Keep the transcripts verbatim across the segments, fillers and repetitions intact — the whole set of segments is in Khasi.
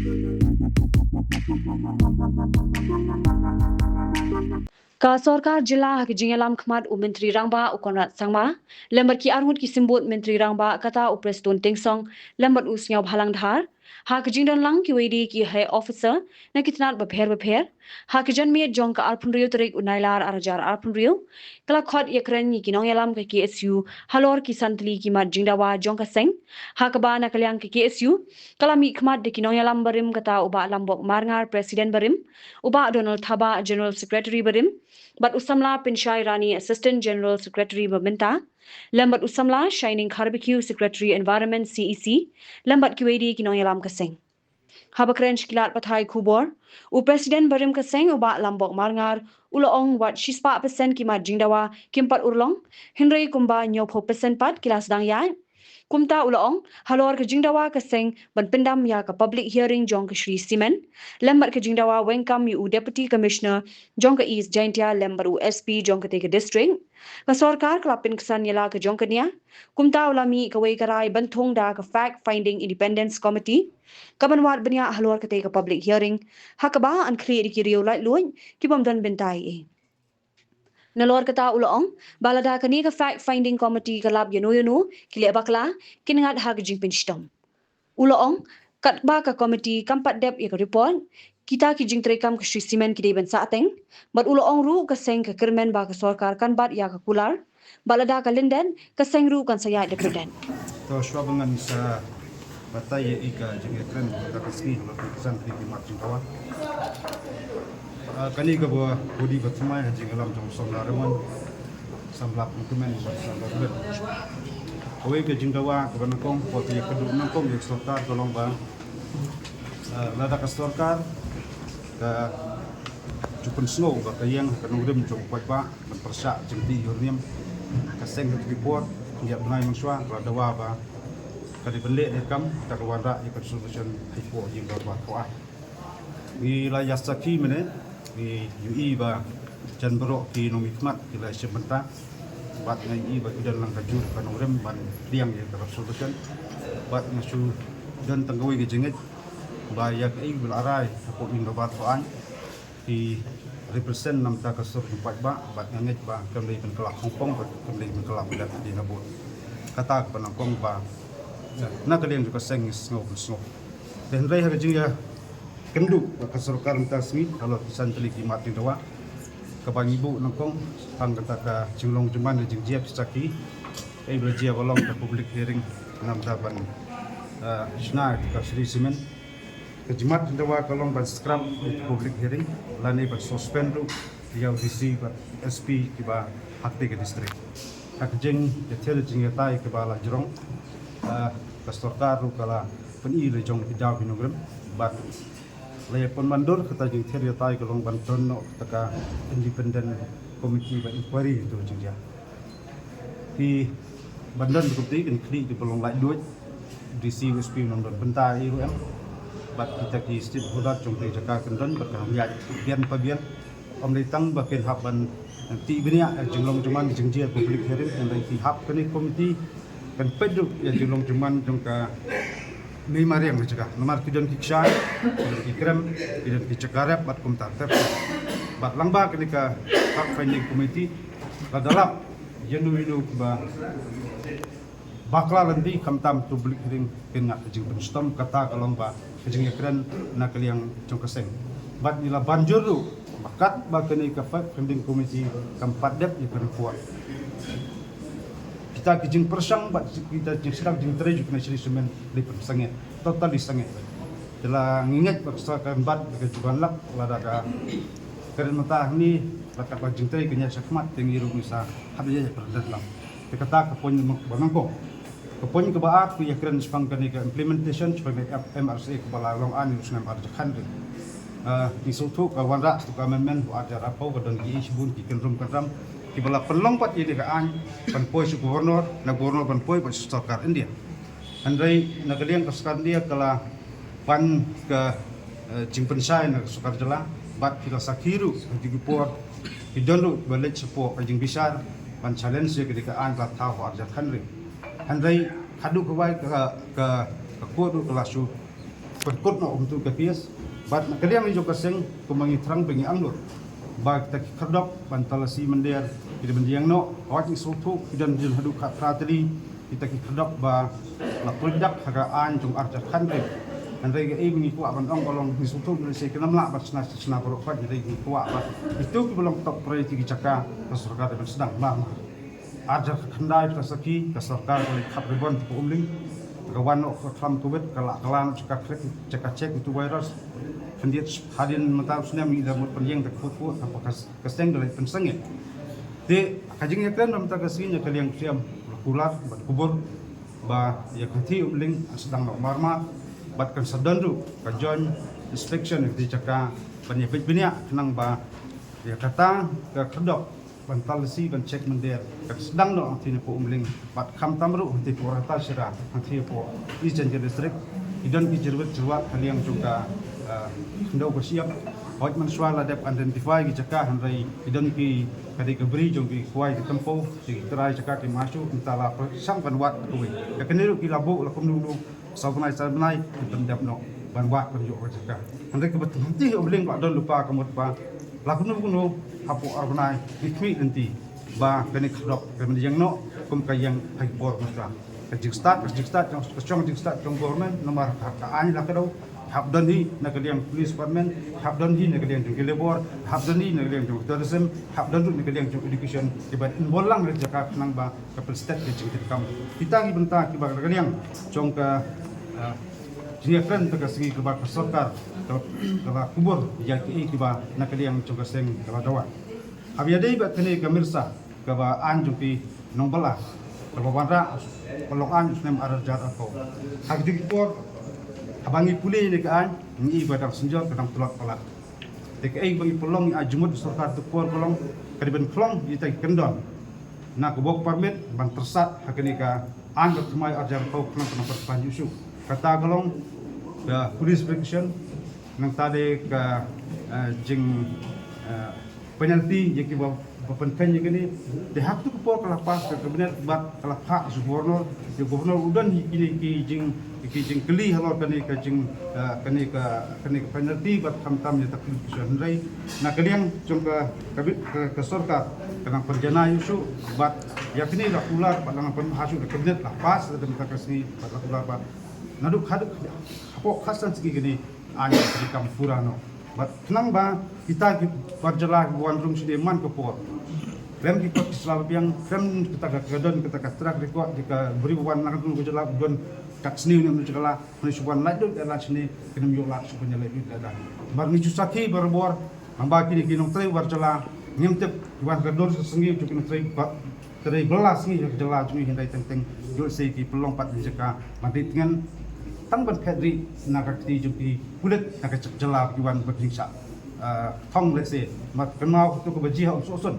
Ka sorkar jylla ha ka jingïalam khmat u Myntri Rangbah u Conrad Sangma lem bad ki arngut ki symbud Myntri Rangbah kata u Prestone Tynsong lem bad u Sniawbhalang Dhar ha ka jingdon lang kiwei de ki high officer na ki tnat bapher bapher ha ka janmiet jong ka arphew hynriew tarik u Nailar ar hajar arphew hynriew, ka la khot ïakren ïa ki nongïalam ka K S U halor ki san tylli ki mat jingdawa jong ka seng, ha kaba na ka liang ka K S U ka la mih khmat da ki nongïalam barim kata u Bah Lambok Marngar, President barim, u Bah Donald Thabah, General Secretary barim, bad u samla Pynshai Rani, Assistant General Secretary ba mynta, lem bad u samla Shining Kharbekiew, Secretary Environment, C E C, lem bad kiwei de ki nongïalam ka seng. Haba kren sha ki lad pathai khubor, u President barim ka seng u Bah Lambok Marngar u la ong wat shispah percent ki mat jingdawa kim pat urlong, hynrei kumba hynñiewphew percent pat ki la sdang ïaid. Kumta u la ong halor ka jingdawa ka seng ban pyndam ïa ka public hearing jong ka Shree Cement lem bad ka jingdawa weng kam ïa u Deputy Commissioner jong ka East Jaintia lem bad u S P jong katei ka district, ka sorkar ka la pynksan ïa la ka jong ka nia. Kumta u la mih kawei ka rai ban thung da ka Fact Finding Independence Committee kaban wad bniah halor katei ka public hearing, ha kaba yn khlieh da ki riew laitluid ki bym don bynta ei ei. Nalor kata u la ong ba lada kane ka Fact Finding Committee ka lap ïano ïano ki leh bakla, kin ngat ha ka jingpynshitom. U la ong katba ka committee kam pat dep ïa ka report, kita ki jingtreikam ka Shree Cement ki dei ban sah teng. Bad u la ong ruh ka seng ka kyrmen ba ka sorkar kan bat ïa ka kular, ba lada ka lyndet ka seng ruh kan sa ïaid da pyrdet. To shuwa ba ngan sa batai ïa i ka jingïakren kata ka sngi halor ka san tylli ki mat jingdawa. Ah, kane ka body ba thymmai ha jingïalam jong u samla Raymond, samla Pynkhynmen bad samla Rullet. Kawei ka jingdawa kaba nyngkong, kaba ïakynduh nyngkong ïa ka sorkar ka long ba, ah, lada ka sorkar ka ju pynsngew ba ka ïeng ha ka nongrim jong u paidbah ban pyrshah jingtih ïa u riam, ka seng ha kine ki por, ïa bnai mynshuwa ka la dawa ba ka dei ban leh ne kam, ka dei ban wanrah ïa ka resolution hapoh ïing dorbar thawaiñ. Ngi la ïa sakhi mynne, ngi ïohi ba jan baroh ki nongmihkhmat ki la shim bynta. Bad nga ïohi ba ki don lang ka jur ka nongrim ban pdiang ïa ka resolution. Bad nga shu don tang kawei ka jingngeit ba ïa kaei ba la rai hapoh ïing dorbar thawaiñ ki represent na bynta ka sur jong u paidbah, bad nga ngeit ba kam dei ban kylla khongpong bad kam dei ban kylla pyndat hadien habud. Kata ka ba nyngkong ba na ka liang jong ka seng ngi sngew pynsngew. Te hynrei ha ka jingïakynduh bad ka sorkar mynta ka sngi halor ki san tylli ki mat jingdawa, kaba ngi buh nyngkong shaphang kata ka jinglong jingman ka jingjia ki sakhi, kaei ba la jia ba long ka public hearing na bynta ban, eh, shna ïa ka Shree Cement. Ka jingmat jingdawa ka long ban scrap ïa ka public hearing lane ban suspend ruh ïa u D C bad S P kiba ha katei ka district. Ha ka jingïathied jingïatai kaba la jrong, eh, ka sorkar ruh ka la pyni la jong ki daw ki nongrim bad la ïa pynban dur kata jingthied ïatai ka long ban don noh kata ka independent committee ba inquiry ïa ka jingjia. Ki ban don ka committee kan khlieh kiba long laitluid, D C, S P ym don bynta ei ruh em. Bad kita ki stakeholder jong ka jaka kan don bad kan ïaid bian pa bian. Ym dei tang ba kin hap ban tih bniah ïa ka jinglong jingman ka jingjia public hearing, hynrei ki hap kane ka committee kan peit ruh ïa ka jinglong jingman jong ka mei mariang ka jaka. Namar ki don ki kshaid, ki don ki krem, ki don ki jaka rep bad kumta ter ter. Bad lyngba kane ka fact finding committee la da lap ïano ïano ba bakla lynti khamtam public hearing kin ngat ka jingpynshitom, kata ka long ba ka jingïakren na ka liang jong ka seng. Bad ngi la ban jur ruh ba katba kane ka fact finding committee kam pat dep ïa ka report, kita ki jingpyrshang bad kita ki jingshna jingtrei jong kane ka Shree Cement la pynsangeh, totally sangeh. Te la ngi ngeit ba ka sorkar kan bat ka juban lak lada ka kren mynta hangne, la katba jingtrei kan ïaid shakhmat te ngi ruh ngi sa hap ïa pyrdet lang. Te kata ka point ba nyngkong. Ka point kaba ar ka ïakren shaphang kane ka implementation shaphang ka M R C A kaba la long aiñ u snem ar hajar khathynriew. Ah, ngi sngewthuh ka wanrah sha ka amendment u ar hajar arphew, ka don ki issue bun, ki kynrum kynram kiba la pynlong pat ïa kane ka aiñ ban poi sha u Governor, na Governor ban poi bad sha sorkar India. Hynrei na ka liang ka sorkar India ka la pan ka, eh, jingpynshai na ka sorkar jylla, bad ki la sakhi ruh ha kine ki por ki don ruh ba leit shapoh ka jingbishar ban challenge ïa kane ka aiñ ba la thaw ha u ar hajar khathynriew. Hynrei haduh kawei ka, ka, ka court ruh ka la shu Pynkut noh kumtu ka case bad na ka liang jong ka seng kumba ngi thrang ba ngi angnud ba kita ki khyrdop ban talasi mynder ki dei ban ïeng noh. Hooid ngi sngewthuh ki don jin haduh khatphra tylli kita ki khyrdop ba la pyndak ha ka aiñ jong ar hajar khathynriew. Hynrei kaei ba ngi kwah ban ong ka long ngi sngewthuh ngi lehse kim lah ban shna shna baroh khoit, hynrei ngi kwah ba itu kiba long top priority ki jaka ka sorkar dei ban sdang mar mar. Ar hajar khatkhyndai ka sakhi ka sorkar ka leit khap ribbon ha Umling. Ka wan noh ka khlam Covid ka la ka la noh jaka khrek jaka check itu virus. Khyndiat hadien mynta u snem ngi da mut pynïeng da ka put put ha ka seng da leit pynsangeh. Te ka jingïakren ba mynta ka sngi na ka liang u Syiem la kular bad kubur ba ïa ka thaiñ Umling sdang noh mar mar bad kan sa don ruh ka joint inspection ïa ka jaka ban ïa peit bniah khnang ba ïa kata ka khyrdop ban talasi ban check mynder kan sdang noh hangtei napoh Umling bad khamtam ruh hangtei napoh Ratacherra hangtei napoh East Jaintia District. Ki don ki jyrwit jyrwat ha liang jong ka, ah, khyndew ka shyiap. Hooid mynshuwa la dep identify ki jaka hynrei ki don ki ka dei ka bri jong ki kwai ki tempo ki trai jaka ki mashu mynta la pyrshang ban wad kawei. Ka kane ruh ki la buh la kumno kumno saw bnai saw bnai ki pyndep noh ban wad ban ïoh ka jaka. Hynrei kaba hangtei Umling ba don lypa ka mut ba la kumno kumno hapoh ar bnai ngi khmih lynti ba kane ka khyrdop ka mynta ïeng noh kum ka ïeng ha ki por mynta. Ka jingstad ka jingstad jong ka shong jingstad jong government namar ka, ka aiñ la ka dei hap don hi na ka liang police department, hap don hi na ka liang jong ki labor, hap don hi na ka liang jong tourism, hap don ruh na ka liang jong education kiba involve lang ha jaka khnang ba ka pynstet ka jingtrei kam. Kita ki bynta kiba na ka liang jong ka, ah, jingïakren ta ka sngi kaba ka sorkar ka, ka la kubur ïa kiei kiba na ka liang jong ka seng ka la dawa. Haba ïadei bad kane ka MIRSA kaba aiñ jong ki nongbylla kaba wanrah ka long aiñ u snem ar hajar arphew. Ha kito ki por haba ngi pule ïa ka aiñ ngi i ba dang synjor ka dang tlot palat. Te kaei ba ngi pynlong ngi ai jingmut sorkar tu por ka long ka dei ban khlong ïa kita ki kyndon na ka work permit ban tyrsad ha kane ka aiñ ba thymmai ar hajar arphew khnang khnang ban pynpang ïa u shuh. Kata ka long ka police protection nangta de ka, eh, jing, eh, penalty ïa kiba ba pynkheiñ ïa kane. Te ha katu ka por ka la pass ka cabinet bad ka la phah sha u governor. Te u governor u don hi kine ki jing ki jingkylli halor kane ka jing, eh, kane ka kane ka penalty bad khamtam ïa ta ka police protection. Hynrei na ka liang jong ka ka, ka, ka sorkar ka nang pynjanai ïa u shuh bad ïa kane la kular bad la nang pynbha shuh da cabinet la pass da mynta ka sngi bad la kular bad naduh haduh hapoh khatsan sngi kane aiñ ka kam pura noh. Bad khnang ba kita ki bar jylla ki wan rung shane man ka por. Khlem ki kot ki sla ba biang, khlem kata ka, ka don kata ka track record jong ka bri ba wan na ka jylla ba don kat sniew ne mano jylla, mano shu wan lait dud lait shane, khlem ïoh lait shu ban lait dud lait dan. Bad ngi ju sakhi barabor, namba kine ki nongtrei bar jylla, ngim tip ki wan ka dur sa sngi jong ki nongtrei ba trei bylla sngi ha ka jylla jong ngi hynrei teng teng jong se ki pynlong pat jaka ban ri tngen tang ban phet ri na ka kti jong ki pulit na ka jylla ki wan ban jingshah, ah, thong lehse mat kynmaw tu ka ba ji ha um soh sun.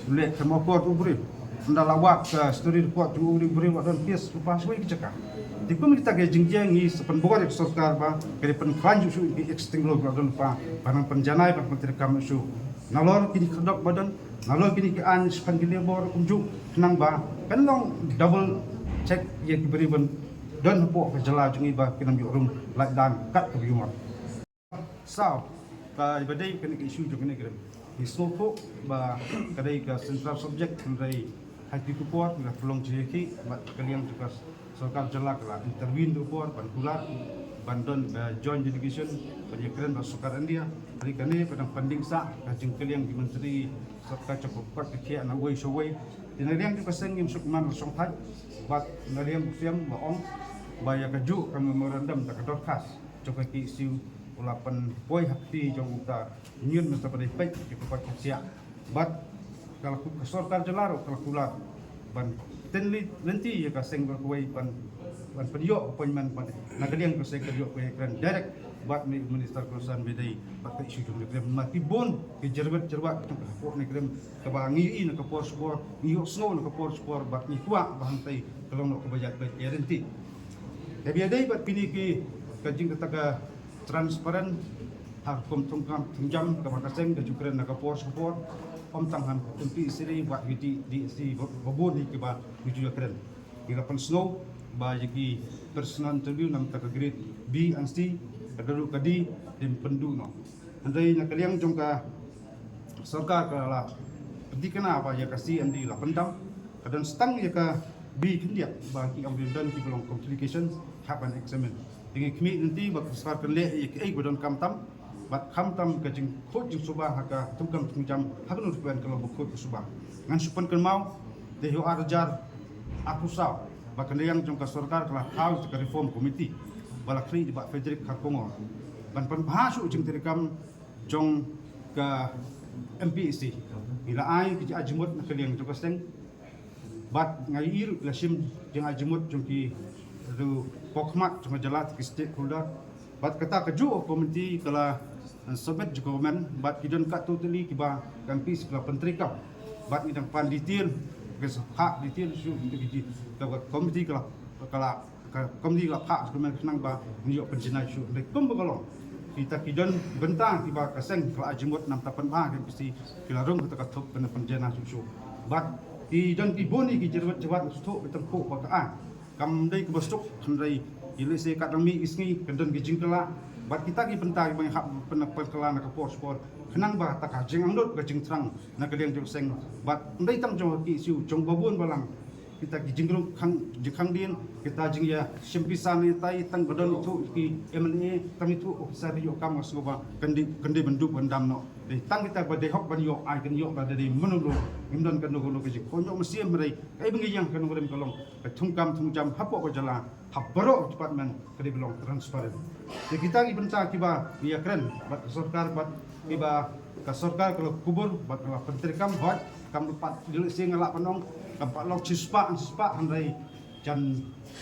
Leh ka mo kor tu bri nda la wak ka story report tu bri bri wa don pies rupa shwe ki jaka. Di kum kita ka jingjia ngi sa pynbor ïa ka sorkar ba ka dei pynkhlaiñ ju shu ki existing law ba don pa ban pynjanai ban pyntrei kam shu. Nalor kini khyrdop ba don nalor kini ki aiñ shipang ki labor kumjuh khnang ba kan long double check ïa ki bri ban don hapoh ka jylla jong ngi ba kin ym ïoh rung lait dan kat ka biumar. Saw ka ba dei kane ka issue jong kane ka rim ngi sngewthuh ba ka dei ka central subject hynrei ha ki tu por ngi la pynlong jingïakhih bad ka liang jong ka sorkar jylla ka la intervene tu por ban kular ban don ka joint delegation ban ïakren bad sorkar India. Hynrei kane ka dang pending sah ka jingkylliang ki myntri sorkar jong ka kot ka khiah na uwei sha uwei. Te na liang jong ka seng ngim sngewman la shongthait bad na liang u Syiem la ong ba ïa kajuh ka memorandum da ka dorkhas jong ka KSU u la pynpoi ha kti jong uta Union Minister ba dei peit ïa ka kot ka khiah. Bad ka la ku- ka sorkar jylla ruh ka la kular ban tynli lynti ïa ka seng ba kawei ban ban pynïoh appointment ban na ka liang ka seng ka ïoh ka ïakren direct bad mi minister concern ba dei bad ka issue jong ka rim ma ki bun ki jyrwet jyrwat jong ka hapoh ne ka rim kaba ngi ïohi na ka por sha por ngi ïohsngew na ka por sha por bad ngi kwah ba hangtai ka long noh kaba ïaid beit ïa lynti. Te ba ïadei bad kine ki ka jingkata ka transparent ha ka kum thungkam thungjam kaba ka seng ka ju kren na ka por sha ka por. Ym tang ha ka kum P S C bad U T D S C ba bun hi kiba ngi ju ïakren. Ngi la pynsngew Ba ïa ki personal interview namar ka grade B and C, ka da ruh ka D, dei pynduh noh. Hynrei na ka liang jong ka sorkar ka la pynthikna ba ïa ka C and D la pyndam, ka don stang ïa ka B khyndiat ba ki ong don ki ba long complication, hap ban examine. Te ngi khmih lynti ba ka sorkar kan leh ïa kiei ba donkam tam, bad khamtam ka jingkhuid jingsuba ha ka thungkam thungjam ha kano ruh ka long ba khuid ba suba. Ngan shu pynkynmaw, te ha u ar hajar arphew saw ba ka liang jong ka sorkar ka la thaw ïa ka reform committee ba la khlieh da i bah Frederick Kharkongor ban pynbha shuh jingtreikam jong ka MPSC. Ngi la ai ki jingarjumut na ka liang jong ka seng, bad nga ïohi ruh la shim jingarjumut jong ki ruh, pohmat jong ka jylla, ki stakeholder. Bad kata kajuh ka committee ka la submit jong ka government, bad ki don katto tylli kiba ka MPSC ka la pyntreikam. Bad ngi dang pan detail, ka sa phah detail shuh ïa ki, ka committee ka la, ka la ka committee ka la phah jingkmen khnang ba ngin ïoh pynjanai shuh. Hynrei kumba ka long, kita ki don bynta kiba ka seng ka la ai jingmut namar ta pynbha ka MPSC, ki la rung kata ka thup ban pynjanai shuh shuh. Bad ki don ki bun ki jingwad jingwad shuh ba tang ko ba ka ai. Kam dei kaba suk, hynrei ïa lehse ka dang mih ki sngi kan don ki jingkylla. Bad kita ki bynta kiba ngi hap pyn, pynkylla na ka por sha ka por khnang ba kata ka jingangnud ka jingthrang na ka liang jong ka seng. Bad ym dei tang jong ka KSU, jong ba bun balang. Kita ki jingrung khang, jingkhang dien, kita jingïashim pisa ne tai, tang ba don ithuh ki MLA, tang ithuh officer ïoh kam, nga sngew ba kan dei, kan dei ban dup ban dam noh. Dei tang kita ba dei hok ban ïoh, ai kan ïoh, ba dei mynno ruh ngim don kano kano ka jingkohnguh mynsiem. Hynrei kaei ba ngi ïeng ha ka nongrim ka long ka thungkam thungjam hapoh ka jylla, ha baroh department ka dei ba long transparent. Te kita ki bynta kiba ngi ïakren bad ka sorkar, bad kiba ka sorkar ka la kubur bad ka la pyntreikam, hooid, kam pat, ïa lehse nga lah ban ong kam pat long shispah shispah, hynrei jan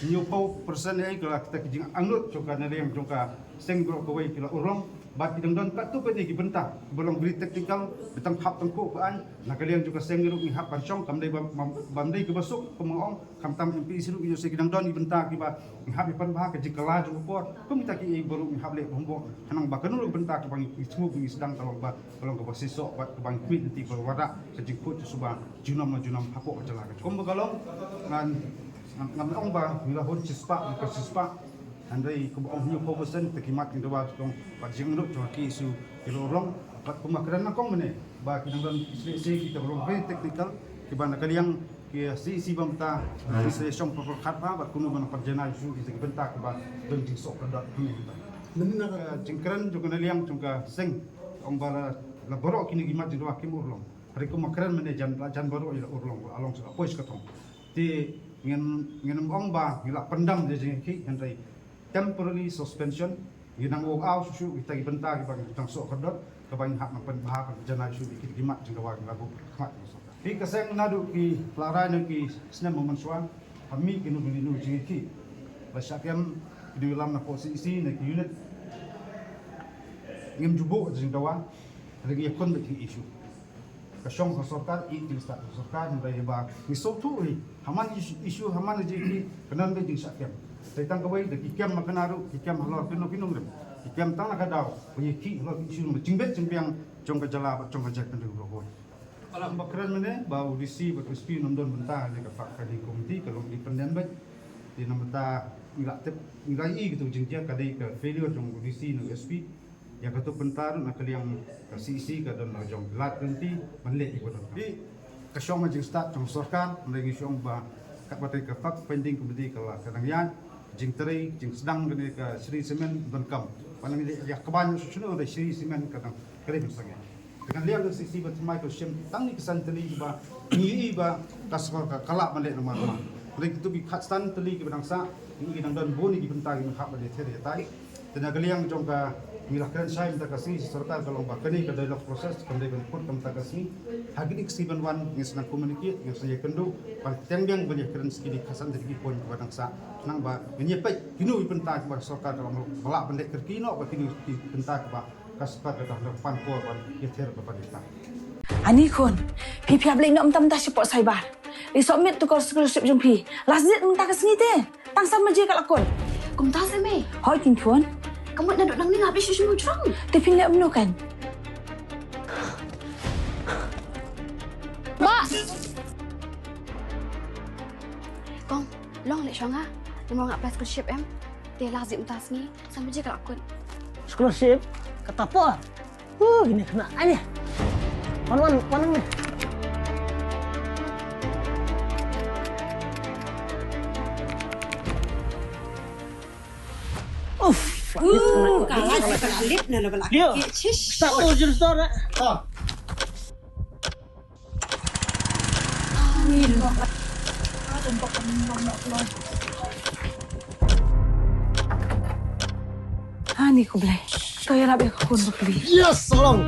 hynñiewphew percent ïa ka la kita ki jingangnud jong ka na liang jong ka seng baroh kawei ki la urlong. Bad ki dang don katto katne ki bynta ba long very technical, ba tang hap tang ko ba ai na ka liang jong ka seng ruh ngi hap ban shong, kam dei ba, ba, bym dei kaba suk, kum nga ong. Khamtam MPSC ruh ïoh seh ki dang don ki bynta kiba ngi hap ïa pynbha, ka jingkylla jong ka por. Kum kita kiei baroh ngi hap leh homework khnang ba kano ruh ka bynta kaba ngi sngewbha ngi sdang ka long ba, ka long kaba shisha bad kaba ngi khmih lynti ba wanrah ka jingkhuid jingsuba junom la junom hapoh ka jylla. Kumba ka long, ngan, ngan, ngam ong ba ngi la hun shispah, ngi ka shispah. Hynrei kumba ong hynñiewphew percent te ki mat ki dawa jong bad jingangnud jong ka KSU ki la urlong. Bad kumba kren nyngkong mynne ba ki dang don ki slieh slieh kita ba long very technical kiba na ka liang ki CEC ba mynta, ki sa shong pyrkhat bha bad kumno ban pynjanai shuh ïa ki bynta kiba don jingsoh kordor hangne mynta. Mynta ka jingkren jong ka na liang jong ka seng, ong ba la, la baroh kine ki mat jingdawa kim urlong. Hynrei kumba kren mynne jan, la jan baroh ïa la urlong, la long sha ka poi sha ka thong. Te ngin, ngin ym ong ba ngi la pyndam ïa ka jingïakhih, hynrei temporary suspension, ngi nang walk out shuh shuh kita ki bynta kiba ngi dang soh kordor, kaba ngi hap nang pynbha, pynjanai shuh ïa kita ki mat jingdawa kiba la buh khmat jong ka sorkar. Ki ka seng naduh ki la rai na ki snem mynshuwa, ha mih kino kino jingïakhih, la shah kem ki nongïalam na ka CEC ne ki unit, ngim ju buh jingdawa, hynrei ngi ïakhun beit ki issue. Ka shong ka sorkar, i jingstad ka sorkar, hynrei ba ngi sngewthuh hi, ha man issue, issue ha man jingïakhih, ka don beit jingshah kem. Te tang kawei da ki kem ma kane ruh, ki kem halor kino kino nongrim, ki kem tang na ka daw ba ïakhih halor ki issue ba jingbit jingbiang jong ka jylla bad jong ka jaitbynriew baroh kawei. Bad kumba kren mynne ba u DC bad u SP ym don bynta ha kane ka fact finding committee, ka long independent beit. Te namar kata ngi la tip, ngi la ïohi kito ki jingjia, ka dei ka failure jong u DC ne u SP. Ïa kato ka bynta ruh na ka liang ka CEC ka don la jong lad lynti ban leh ïa kaba donkam. Te ka shong ha jingstad jong ka sorkar, hynrei ngi shu ong ba katba te ka fact finding committee ka la, ka dang ïaid, jingtrei jingsdang kane ka Shree Cement donkam. Ba nang ïa, ïa kaba ngi shu shu ong da Shree Cement ka dang, ka dei ban sangeh. Te ka liang ka CEC ba thymmai ka shim tang ïa ki san tylli kiba ngi ïohi ba ka sorkar ka, ka lah ban leh namar namar. Hynrei kito ki khatsan tylli kiba dang sah, ngi ïohi dang don bun ki bynta kiba hap ban ïather ïatai. Te na ka liang jong ka, ngi la kren shai mynta ka sngi, sorkar ka long ba kane ka dialogue process kam dei ban kut kumta ka sngi. Ha kine ki sngi ban wan ngin sa nang communicate, ngin sa ïakynduh, ban kyrteng biang ban ïakren sa kine ki khatsan tylli ki point kiba dang sah. Khnang ba ngin ïa peit kino ki bynta kiba sorkar ka long ba lah ban leh kyrkieh noh bad kino ki bynta kiba ka sorkar ka dang pan por ban ïather bad ban ïatai. Ani khun, phi phi hap leit noh mynta mynta shapoh cyber. Leit submit tu ka scholarship jong phi. Last date mynta ka sngi te. Tang san baje ka la kut. Kumta se mei. Hooid keiñ khun. Ka mut naduh nangne nga hap leit sha shnong jrong. Te phin leit kumno keiñ? Bah! Kong, long leit shong ha. Te mo nga apply scholarship em. Te la zim ta sngi, sa mujhe ka la kut. Scholarship? Kata por. Huh, ini kena aja. Wan, wan, wan, wan. Uff. Uh, kalah kita lip na level lagi. Chish. Satu jurus tu nak. Hani ko Blei. To ïa lap ïa ka khun bakli. Yes, Salong.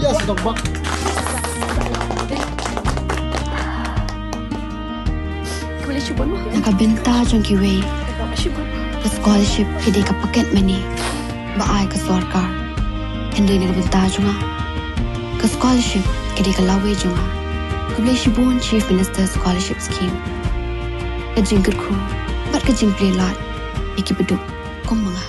Yes, Dok Bak. Na ka bynta jong kiwei, ka scholarship ka dei ka paket money ba ai ka sorkar. Hynrei na ka bynta jong nga, ka scholarship ka dei ka lawei jong nga. Khublei shibun Chief Minister Scholarship Scheme. Ka jingkyrkhu bad ka jingplie lad ïa kiba duk kum ma nga.